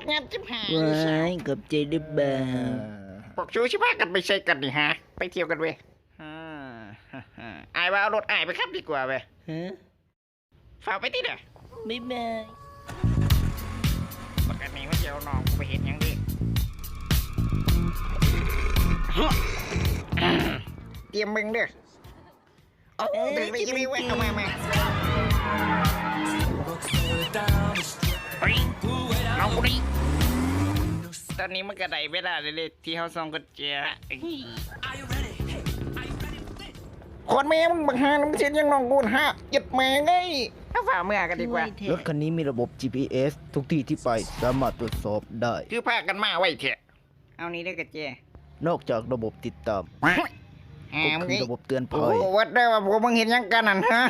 ງາມຈິບຫາຍ ວ້າຍ ຂອບໃຈເດີ້ບ່າວ. ພວກສູຊິພາກັນໄປໃສກັນນີ້ຫາ? ໄປທ່ຽວກັນເວີຍ. ອ້າຍວ່າເອົາລົດອ້າຍໄປຂັບດີກວ່າເວີຍ. ຮະ? ຟ້າວໄປຕິເດີ້. ບາຍບາຍ. ບັກອັນນີ້ມັນຊິເອົານ້ອງກູໄປເຮັດຫຍັງເດ? ຕຽມເບິ່ງເດີ້. ໂອ້ ເອີ ຖືກໄດ້ຢູ່ເວີຍ. ເອົາມາ ມາ. ເຮີ້ຍ ນ້ອງກູນີ້. ຕອນນີ້ມັນກະໄດ້ເວລາແລ້ວເດ້ ທີ່ເຮົາສອງຄົນຈະ ໂຄດແມ່ມຶງບັກຫ່າ ມຶງຊິເຮັດຫຍັງນ້ອງກູຫາ? ເຈັດແມ່ເອີຍ. ເຮົາຟ້າວເມືອກັນດີກວ່າ. ລົດຄັນນີ້ມີລະບົບຈີພີເອັສ ທຸກທີ່ທີ່ໄປສາມາດກວດສອບໄດ້. ຄືພາກັນມາໄວແທ້. ເອົານີ້ເດີ້ກະແຈ. ນອກຈາກລະບົບຕິດຕາມ ຫາ ກໍຄືລະບົບເຕືອນໄພ. ກູບໍ່ເວີດເດີ້ວ່າພວກມຶງເຮັດຫຍັງກັນຫັ້ນ ຮະ?